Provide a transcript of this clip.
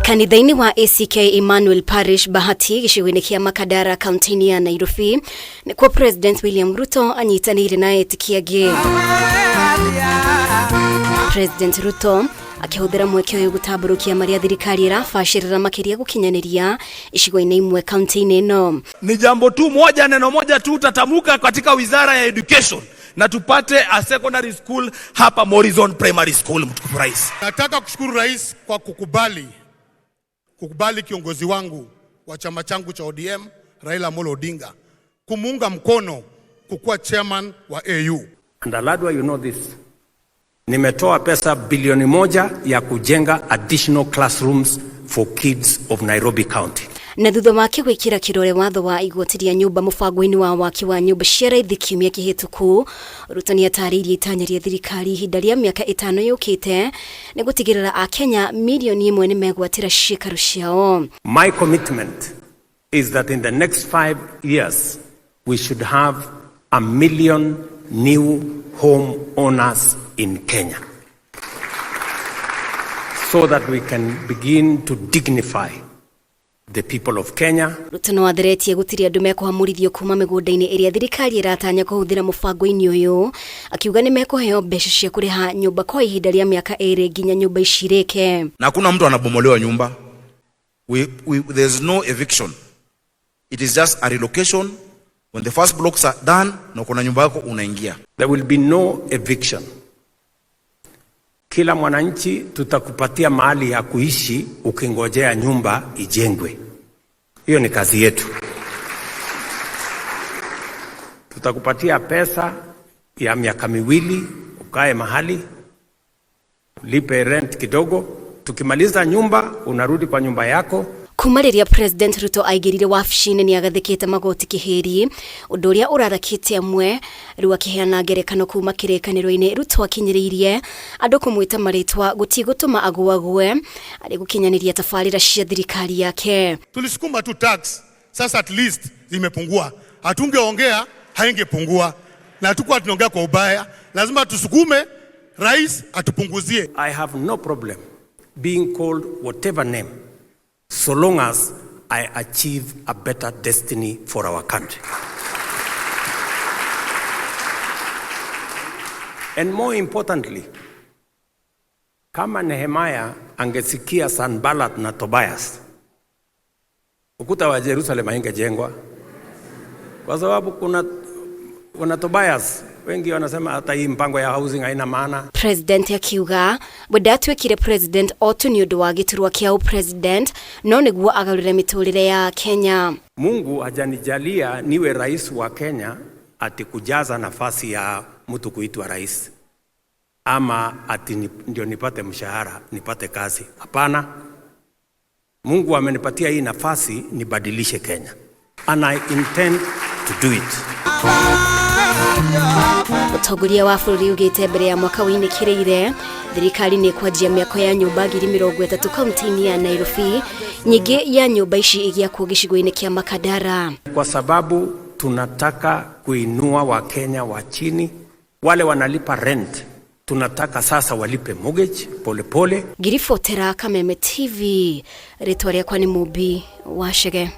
Kanitha-inĩ wa ACK Emmanuel Parish Bahati gĩcigo-inĩ kĩa Makadara kaunti-inĩ ya Nairobi nĩkuo President William Ruto anyitanĩire na etĩkia angĩ. President Ruto akĩhũthĩra mweke ũyũ gũtambũrũkia marĩa thirikari ĩrabacĩrĩra makĩria gũkinyanĩria icigo-inĩ imwe kaunti-inĩ ĩno. Ni jambo tu moja, neno moja tu tatamuka katika wizara ya education na tupate a secondary school hapa Morrison Primary School. Mtukufu Rais, nataka kushukuru rais kwa kukubali kiongozi wangu wa chama changu cha ODM Raila Amolo Odinga kumuunga mkono kukuwa chairman wa AU. And Aladwa, you know this. Nimetoa pesa bilioni 1 ya kujenga additional classrooms for kids of Nairobi County. Na thutha wake gwikira kirore watho wa igoti ria nyumba mubango-ini wa waki wa nyumba cia raithi kiumia kihituku, Ruto niatarĩirie itanya ria thirikari ihinda ria miaka 5 yukite ni gutigirira akenya milioni 1 ni megwatira ciikaro ciao. My commitment is that in the next 5 years we should have 1 million new home owners in Kenya so that we can begin to dignify the people of Kenya. Ruto no atheretie gutiri andu mekuhamurithio kuma migunda-ini iria thirikari iratanya kuhuthira mubango-ini uyu, akiuga ni mekuheo mbeca cia kuriha nyumba kwa ihinda ria miaka 2 nginya nyumba ici irike. Na hakuna mtu anabomolewa nyumba. There's no eviction. It is just a relocation. When the first blocks are done, na uko na nyumba yako unaingia. There will be no eviction. Kila mwananchi tutakupatia mahali ya kuishi ukingojea nyumba ijengwe. Hiyo ni kazi yetu. Tutakupatia pesa ya miaka 2 ukae mahali, ulipe rent kidogo. Tukimaliza nyumba unarudi kwa nyumba yako. Kuma rĩrĩa President Ruto aingĩrire wabici-inĩ nĩ agathĩkĩte magoti kĩhĩri, ũndũ ũrĩa ũrarakĩte amwe. Rĩu akĩheana ngerekano kuma kĩrĩkanĩro-inĩ, Ruto akinyĩrĩirie andũ kũmwĩta marĩtwa gũtigũtũma agũagũe arĩ gũkinyanĩria tabarĩra cia thirikari yake. Tulisukuma tu tax, sasa at least zimepungua. Hatungeongea haingepungua, na hatukuwa tunaongea kwa ubaya. Lazima tusukume rais atupunguzie. I have no problem being called whatever name so long as I achieve a better destiny for our country. And more importantly, kama Nehemiah angesikia Sanballat na Tobias, ukuta wa Jerusalem haingejengwa. Kwa sababu kuna Tobias wengi wanasema hata hii mpango ya housing haina maana. President akiuga we ndatuĩkire president o tu nĩ ũndũ wa gĩturwa kĩa president no nĩguo agarũre mĩtũrĩre ya Kenya. Mungu hajanijalia niwe rais wa Kenya ati kujaza nafasi ya mtu kuitwa rais ama ati ndio nipate mshahara nipate kazi. Hapana, Mungu amenipatia hii nafasi nibadilishe Kenya, and I intend to do it. Mũtongoria wa bũrũri ugĩte mbere ya mwaka wĩinĩkĩrĩire thirikari nĩ kwanjia mĩako ya nyũmba ngiri mĩrongo ĩtatũ kaunti-inĩ ya Nairobi, nyingĩ ya nyũmba ici igĩakwo gĩcigo-inĩ kĩa Makadara. Kwa sababu tunataka kuinua Wakenya wa chini, wale wanalipa rent, tunataka sasa walipe mortgage pole pole. Ngiribotera Kameme TV, rĩtwa rĩakwa nĩ Mumbi wa Chege.